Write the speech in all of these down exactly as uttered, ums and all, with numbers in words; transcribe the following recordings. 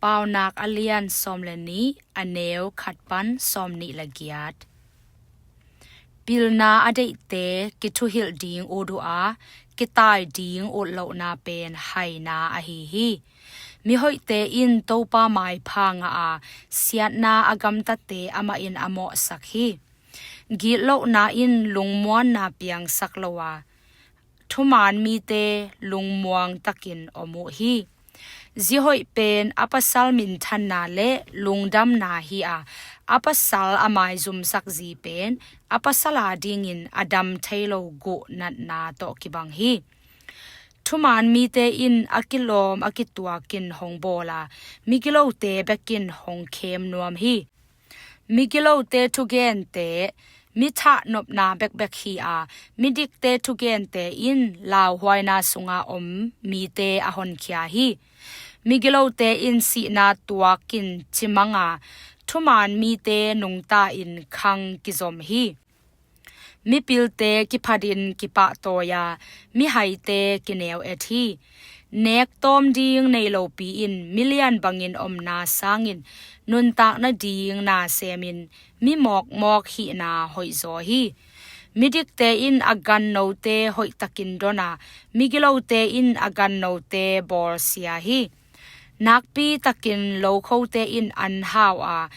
Paunak a lian sawm le nih, a neu khat pan sawm nih le giat. Pilna a deihte kithuhilh ding ut uh a, kitaai ding ut lohna pen haina ahi hi. Mihoihte in Topa maipha ngah a, siatna a gamtate amah in a mawhsak hi. Gitlohna in lungmuanna piangsak lo a, thuman mite lungmuang takin om uh hi. Zihoih pen a pasal minthanna le lungdamna hi a, a pasal a maizumsak zi pen a pasal a dingin a dam thei lo guh natna tawh kibang hi. Thuman mite in a kilawm a kituakin hong bawl a, migilote bekin hong khem nuam hi. Migilote thugente mi thahnopna bekbek hi a, midikte thugente in lauhuaina sunga om mite a honkhia hi. Migilote in sihna tuakin cimang a, thuman mite nungta in khang kizom hi. Mipilte kiphatin kipahtawi a, mihaite kineu et hi. Nek tawm ding nei lopi in milian bangin omna sangin nuntak nading na semin mi mawkmawk hihna hoihzaw hi. Midikte in a gannote hoihtakin don a, migilote in a gannote bawlsia hi. Nakpitakin lokhote in an hau a,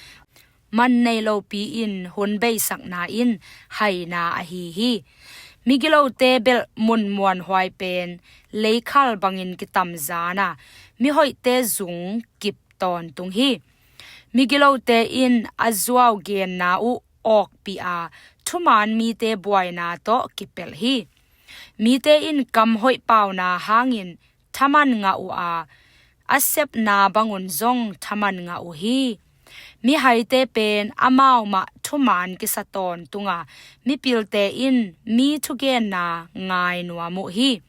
man nei lopi in hun beisakna in haina ahi hi. Migilote belh mun muanhuai pen leikhal bangin kitamzan a, mihoihte zung kip tawntung hi. Migilote in a zuau genna uh awkpih a, thuman mite buaina tawh kipelh hi. Mite in kamhoih pauna hangin thaman ngah uh a, a sepna bangun zong thaman ngah uh hi. Mihaite pen amau mah thuman kisa tawntung a, mipilte in mi thugenna ngai nuam uh hi.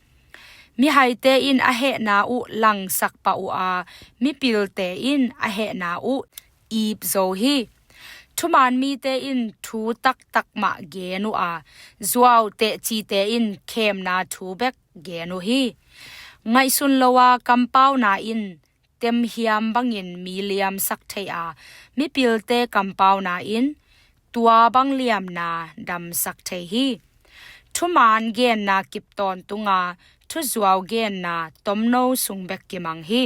Mihaite in a hehna uh langsak pah uh a, mipilte in a hehna uh ip zo hi. Thuman mite in thu taktak mah gen uh a, zuau tehcite in khemna thu bek gen uh hi. Ngaihsun lo a kampauna in temhiam bangin mi liamsak thei a, mipilte kampauna in tua bang liamna damsak thei hi. Thuman genna kip tawntung a, thuzuau genna tomno sung bek kimang hi.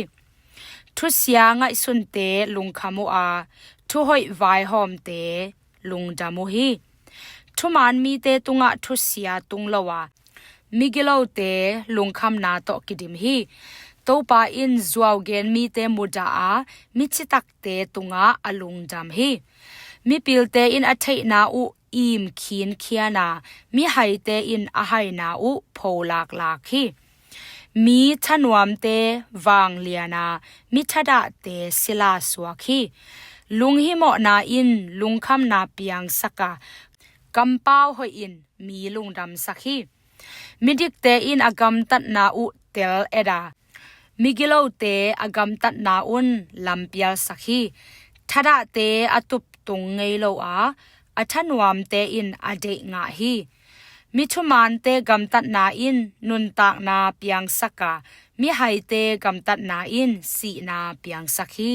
Thusia ngaihsunte lungkham uh a, thuhoih vaihawmte lungdam uh hi. Thuman mite tungah thusia tung lo a, migilote lungkhamna tawh kidim hi. Topa in zuau gen mite mudah a, mi citakte tungah a lungdam hi. Mipilte in a theihna uh im khinkhian a, mihaite in a haina uh pholaklak hi. Mi thanuamte vanglian a, mi thadahte sila suak hi. Lunghimawhna in lungkhamna piangsak a, kampau hoih in mi lungdamsak hi. Midikte in a gamtatna uh tel et a, migilote a gamtatna un lampialsak hi. Thadahte a tuptung ngei lo a, a thanuamte in a deih ngah hi. Mi thumante gamtatna in nuntakna piangsak a, mihaite gamtatna in sihna piangsak hi.